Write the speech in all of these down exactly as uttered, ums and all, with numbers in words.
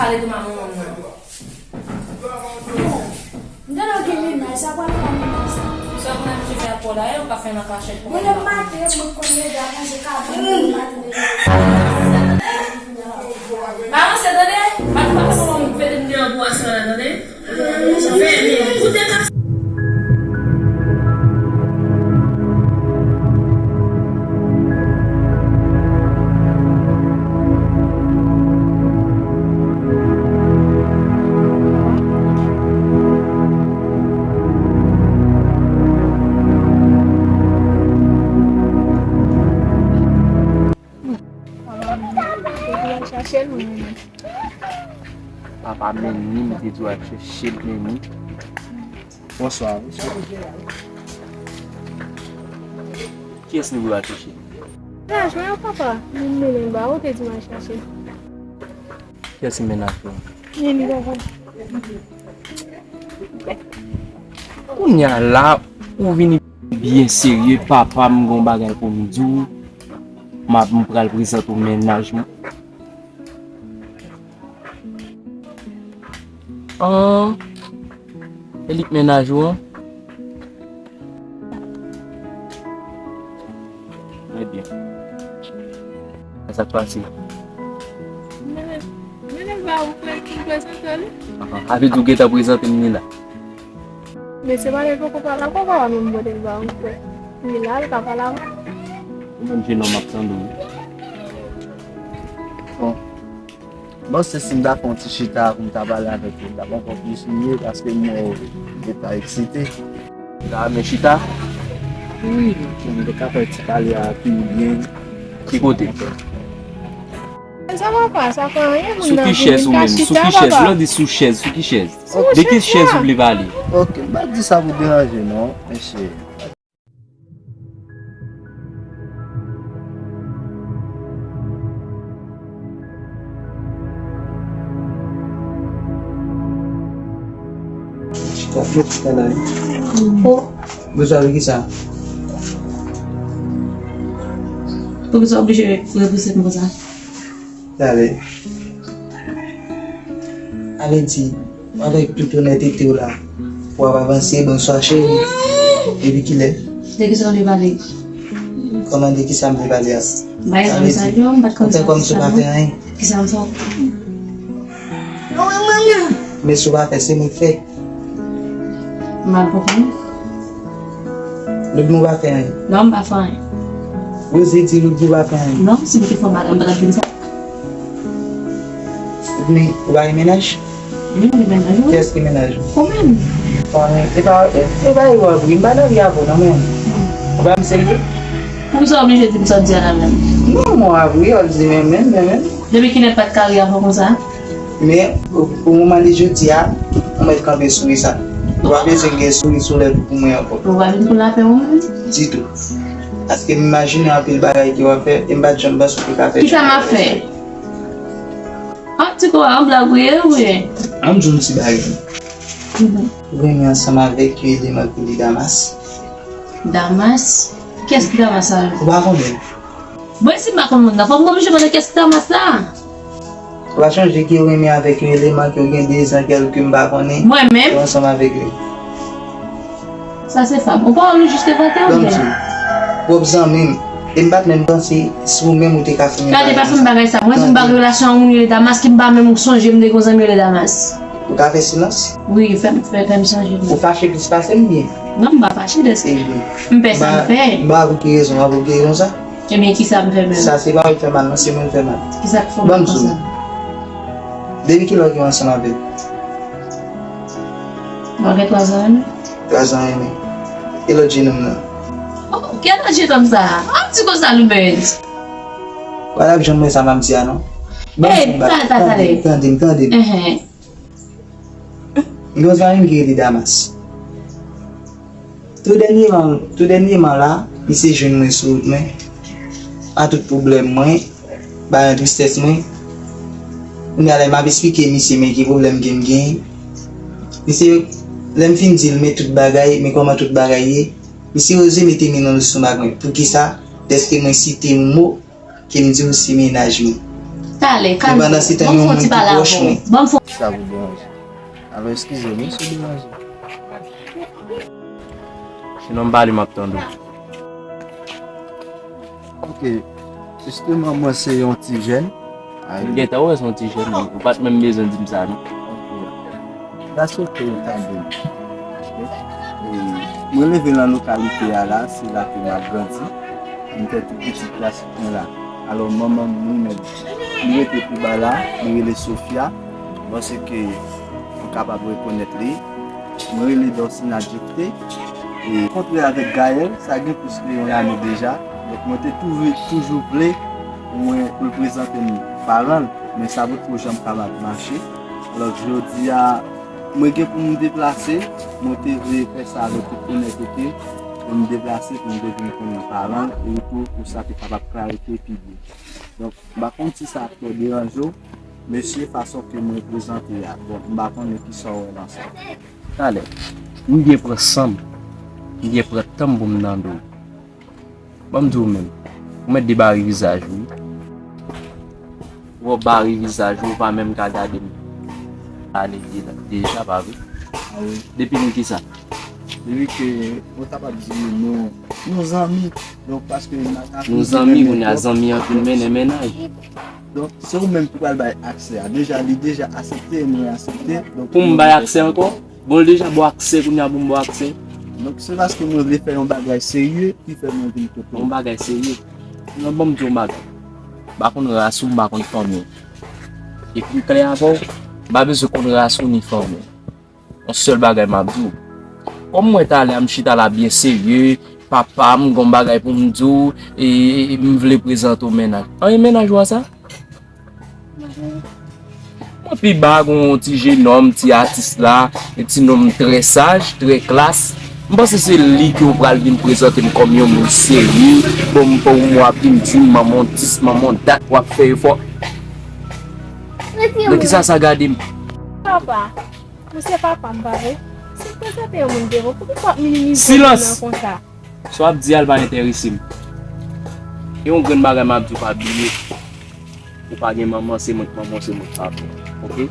Pale de maman m nan. M tande w gen mennaj, sa pral fè mennaj sa. Sa konn abitye fè ak Paul la, e ou ka fè nan kachèt pou mennaj. Mwen lè m maten, mwen konn leve a manje kabrit, mwen maten. Pa ranse tande, pa, pa fè kòman m vede m nan bwasyon la tande. Fèmen, koute kase. Papa Menni, m te di w al chèche l, Menni. Bonswa, mesye. Kiyès nou vle al chèche? Mennaj mwen an, papa. Li mennen m ba ou, te di m al chache. Kiyès ki mennaj ou? Li, li, papa. Kounye a la, ou vini byen serye, papa, m gon bagay pou m di w. M ap, m pral prezante w mennaj mwen. An, e li k mennaj ou an? Trè byen. Sa k pase? Mennen, mennen l ba ou frè, pou m prezante l. Ahan. A vle di ou gentan prezante m li la? Men se pa li poko pale ankò, papa, menm pote l ba ou frè. Li la, li ka pale avè w. Ou menm jenòm ap tande w. Bon. Bon, se si m ta fè yon ti chita pou m ta pale avèk ou, m t ap ankò plis miye paske m wè w gentan eksite. Ou ta renmen chita? Wi, m te ka fè ti pale a pi byen. Ki kote? Sa va pa, sa fè anyen, moun nan vini, m ka chita, papa. Sou ki chèz ou menm? Sou ki chèz? Lè w di sou chèz, sou ki chèz? De ki chèz ou vle pale? Ok, m pa di sa pou deranje non, mesye. Chita, chita la. Oh. Bezwen avè kisa? Poukisa w oblije repouse m konsa? Talè. Ale di, avèk tout onètete w la, w ap avanse, bonswa cheri. Depi kilè? De kisa w vle pale? Kòman de kisa m vle pale a? Bay egzanp sa yo, m pa t konn sa. Ou fè kòmsi w pa fè anyen. Kisa m fè? Men si w pa fè, se mwen k fè. M al pou kont mwen. Loudmi pa fè anyen. Non, m pa fè anyen. Rosie di Loudmi pa fè anyen. Non, si m te fè anyen, m pa t ap vin sa. Loudmi, ou pa gen mennaj? Wi, m gen mennaj, wi. Kiyès ki mennaj ou? Ou menm. Bon, men, e pa, e, e pa erè w ap ri. M pa nan ri avè w non, men. Ou pa m serye? Poukisa w oblije di m sa w di a la menm? Non, mwen ap ri, w ap di men, men, men, men. Depi kilè m pa t ka ri avè w konsa? Men, pou, pou moman de jodi a, ou mèt kanpe sou ri sa. Ou pa bezwen gen souri sou lèv pou mwen ankò. Ou pa vin pou lapè ou menm? Ditou. Paske m imajine anpil bagay ke w ap fè, e m pa t janm panse w te ka fè. Kisa m ap fè? Ap di kou a, yon blag ou ye, ou ye? An m di w yon ti bagay. Mhm. Ou renmen ansanm avèk yon eleman ki rele Damas. Damas? Kiyès ki Damas sa? Ou pa konnen? Bon, e si m pa konn moun nan, fò m oblije konnen kiyès ki Damas la. Ou pa sonje ke ou renmen avèk yon eleman ke ou gen dezan kèlke m pa konnen. Mwen menm? Ou ansanm avèk li. Sa se fab. Ou pa wè nou jis te vante oubyen? Ban m di w. Pwòp zanmi m. E m pa t menm panse si ou menm ou te ka fè m bagay sa. Gade, pa fè m bagay sa. Mwen di m pa gen relasyon ak moun rele Damas ki m pa menm sonje m te gon zanmi rele Damas. Ou ka fè silans? Wi, fè m, fè, fè m sonje. Ou fache plis pase m byen? Non, m pa fache dèske m fè sa m fè. M ba ou ki rezon, m ba ou ki rezon sa. Ebyen, kisa m fè menm? Sa se pa ou k fè mal, non, se mwen k fè mal. Kisa k fè w konsa? Ban m di w. Depi kilè w gen ansanm avè l? Mwen gen twa zan, wi. Twa zan, wi. E lòt jenòm nan? Oh, ki lòt jenòm sa? Ap di konsa, Loubens. Wala, ap janm wè sa m ap di a, non. Ban m di w, tande, tande, tande. Enhen. M gen yon zanmi m ki rele Damas. Tou dènyeman, tou dènyeman la, misye jwenn mwen sou wout mwen. A tout pwoblèm mwen, ba yon tristès mwen. Kounye a la, m ap esplike misye men ki pwoblèm ke m genyen. Misye, lè m fin di l men tout bagay, men kòman tout bagay ye, misye oze mete men nan lestomak mwen. Poukisa? Dèske mwen site mo ke m di w se mennaj mwen. Talè, kalme w. Ban m fè yon ti pale avè w. Ban m fè. Sa pou deranje. Alò, eskize m, wi, si w deranje. Sinon, m pale, m ap tande w. Ok. Jisteman, mwen se yon ti jèn. M gentan wè se yon ti jèn, wi. Ou pa t menm bezwen di m sa, non. Ok. That's ok, tande. E, mwen leve nan lokalite a la, se la ke m ap grandi. M fè tout pitit klas mwen la. Alò, manman m, li menm, li rete pi ba la, li rele Sofia. M panse ke ou kapab rekonèt li. Mwen rele Dorcina Jefte. E kontre avèk Gaël, sa gen plis ke yon lane deja. Donk, mwen te touve, toujou vle pou mwen, pou l prezante m paran l, men sa potko janm kapab mache. Alò, jodi a, mwen gen pou m deplase, mwen te vle fè sa avèk tout onètete, pou m deplase, pou m te vin konnen paran l, e tou pou sa te kapab klarifye pi byen. Donk, m pa konn si sa ap twò deranje w, mesye, fason ke mwen prezante a. Bon, m pa konnen kisa w wè nan sa. Talè, m byen pran san m, m byen pran tan m pou m tande w. Ban m di w menm, ou mèt debare vizaj ou, wi. Ou bare vizaj ou, ou pa menm ka gade m. Ane de-, deja, pa vre? Ah wi. Depi nou kisa? Depi ke mwen kapab di nou, nou zanmi. Donk, paske nou zanmi, kounye a zanmi an vin mennen mennaj. Donk, se ou menm ki pral bay aksè a. Deja, li deja aksepte, mwen aksepte. Donk, pou m bay aksè ankò? Bon, l deja ba w aksè, kounye a pou m ba w aksè. Donk, se paske mwen vle fè yon bagay serye ki fè mwen vin kote w. Yon bagay serye? Non, ban m di w yon bagay. M pa konn ras ou, m pa konn fanmi w. E pou m klè avè w, m pa bezwen konn ras ou ni fanmi w. Yon sèl bagay m ap di w. Kòm mwen talè a m chita la byen serye, papa m gon bagay pou m di w, e m vle prezante w mennaj. Anyen mennaj ou a sa? Mwen pi ba gon ti jenòm, ti atis la, ti nonm trè saj, trè klas. M panse se li ke w pral vin prezante m kòm yon moun serye. Bon, m pa w mwa pi m di m manman w dis, manman w dat, w ap fè efò. Nan kisa sa gade m? Papa. Ou se papa m, pa vre? Si w prezante yon moun devan, poukisa w ap minimize moun nan konsa? Silans! Sa w ap di a, l pa enterese m. Gen yon grenn bagay m ap di w, pa bliye. Ou pa gen manman, se mwen k manman w, se mwen k papa w. Oke?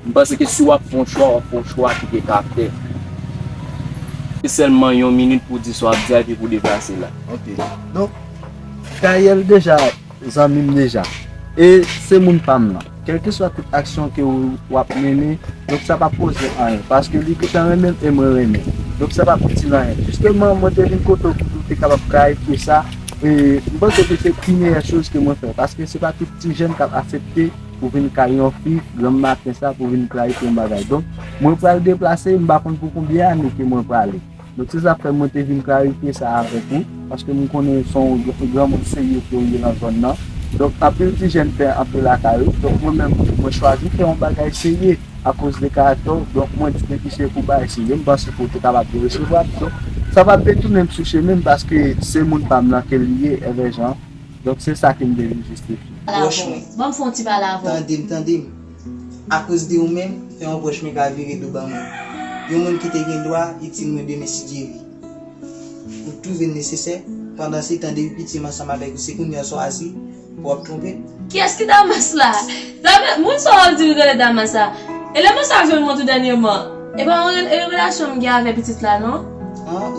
M panse ke si w ap fè yon chwa, w ap fè yon chwa ki gen karaktè. Se sèlman yon minit pou w di sa w ap di a, epi pou w deplase la. Oke. Donk, Gaël deja zanmi m deja. E se moun pa m nan. Kèlkeswa tout aksyon ke w, w ap mennen, donk sa p ap koze anyen. Paske li gentan renmen m e mwen renmen l. Donk sa p ap itil anyen. Jisteman, mwen te vin kote w pou te kapab klarifye sa. E m panse ke se pi meyè choz ke mwen fè. Paske se pa tout ti jèn k ap aksepte pou vin kay yon fi granm maten sa pou vin klarifye yon bagay. Donk, mwen pral deplase, m pa konn pou konbyen ane ke mwen prale. Donk, se sa k fè mwen te vin klarifye sa avèk ou, paske m konnen se yon gr-, granmoun serye ke w ye nan zòn nan. Donk, anpil ti jèn pè antre lakay ou. Donk, mwen menm, mwen chwazi fè yon bagay serye akoz de karaktè w. Donk, mwen di depi se pou bagay serye, m panse ke w te kapab resevwa. Donk, sa p ap detounen m sou chemen m, paske se moun pa m nan ke l ye, Evè Jan. Donk, se sa ke m te vin jistifye. Pale avè w. Ban m fè yon ti pale avè w. Tande m, tande m. Akoz de ou menm, fè yon pwòch mwen ka vire do ban mwen. Yon moun ki te gen dwa itil mwen demen si Dye vle. Ou twouve l nesesè, pandan se tan depi piti m ansanm avèk ou, se kounye a w swazi pou w ap twonpe m? Kiyès ki Damas la? Damas, moun sa w ap di l rele Damas la? E lè mwen sa jwenn mwen tou dènyèman? E pa yon re-, e relasyon m gen avè pitit la, non?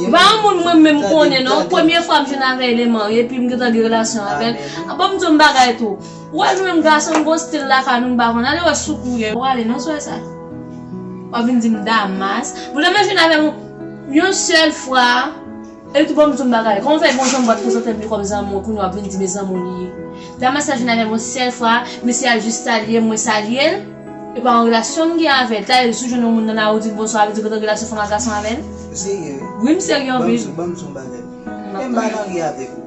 E pa yon moun mwen menm konnen, non? Premye fwa m jwenn avè l, e man, epi m gentan gen relasyon avè l. Bon, m di w yon bagay tou. Ou wè nou menm gason, nou gon stil lakay nou, m pa konn. Ale wè sou kou ye. Ou ale non, sou sa. W ap vin di m Damas. Bon, lè mwen jwenn avè m yon sèl fwa, epi tou ban m di w yon bagay. Kòman fè gon jan m pa t prezante m li kòm zanmi w, kounye a w ap vin di m e zanmi w li ye? Damas la jwenn avè m yon sèl fwa, mesye a jis salye m, mwen salye l. E pa yon relasyon m gen avè l. Talè si w jwenn yon moun nan lari w di l bonswa, vle di w gentan gen relasyon fanm ak gason avè l? Ou serye? Wi, m serye anpil. Ban m di w, ban m di w yon bagay. Men m pa nan ri avèk ou.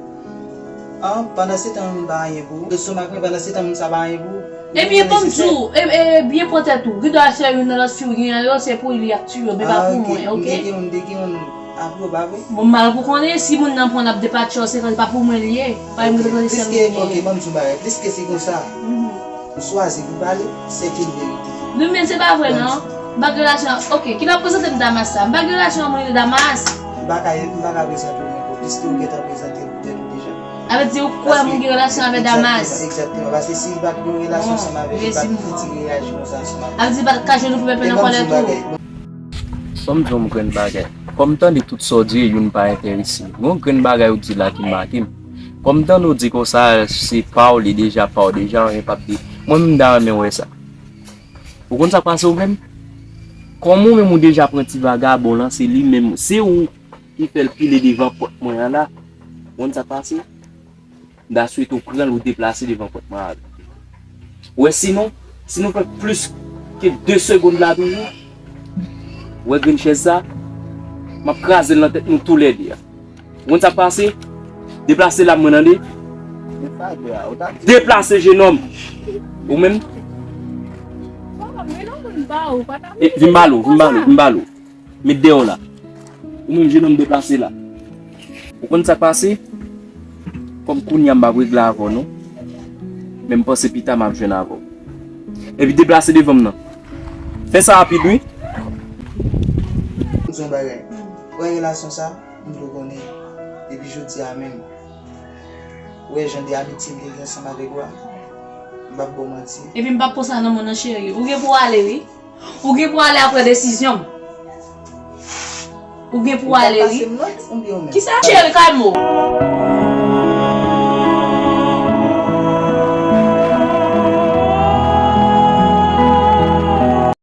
An, pandan se tan m pa anyen pou ou. Lestomak mwen, pandan se tan moun sa pa anyen pou ou. Ebyen, ban m di w, e, e, byen pran tèt ou. Ridò a se youn nan lòt fi w gen an yo, se pou li ak tiyo, men pa pou mwen, oke? M te gen youn, m te gen youn apre w, pa vre? Bon, m mal pou konnen, si moun nan pran l ap depatche w, se pa pou mwen li ye. Pa m gen tande sèl moun li ye. Oke, ban m di w bagay. Pliske se konsa. Ou swazi pou pale, se ke l verite. Non, men se pa vre, non. M pa gen relasyon, oke, ki l ap prezante m Damas sa? M pa gen relasyon ak moun rele Damas. M pa ka, m pa ka prezante w ankò, piske ou gentan prezante l pou tèt ou deja. Sa vle di ou kwè moun gen relasyon avè Damas? Egzakteman, egzakteman. Paske si li pa t gen relasyon ansanm avè li, li pa t fiti reyaji konsa ansanm avè li. Sa vle di li pa t ka jwenn ou pou pèpè nan kòlè tou? Ban m di yon grenn bagay. Kòm m tande tout sa w di, youn pa enterese m. Yon grenn bagay ou di la ki make m. Kòm m tande w di konsa, se pa w li deja, pa w deja, anyen p ap di. Mwen menm, m ta renmen wè sa. Ou konn sa k pase ou menm? Kòm ou menm ou deja pran ti vagabon lan, se li menm, se ou ki fè l pile devan pòt mwen an la. Ou konn sa k pase? M ta swete w pran l, ou deplase devan pòt mwen avè l. Ou wè, sinon, si nou fè plis ke de segonn la toujou, ou wè grenn chèz sa, m ap kraze l nan tèt nou toulède a. Ou konn sa k pase? Deplase la, mwen tande. Deplase, jenòm. Ou menm? E, vin ba l ou, vin ba l ou, vin ba l ou. Met dèyè w la. Ou menm, jenòm, deplase la. Ou konn sa k pase? Kòm kounye a m p ap regle avè w non. Men m panse pita m ap jwenn avè w. Epi deplase devan m nan. Fè sa rapid wi. M di yon bagay. Wè relasyon sa, m dwe konnen. Depi jodi a menm. Ou wè jan de amitye m te gen ansanm avèk ou a. M p ap ba w manti. Epi m p ap konsa non, mon cheri. Ou gen pou w ale wi. Ou gen pou w ale apre desizyon m. Ou gen pou w ale wi. Kisa? Cheri, kalme w.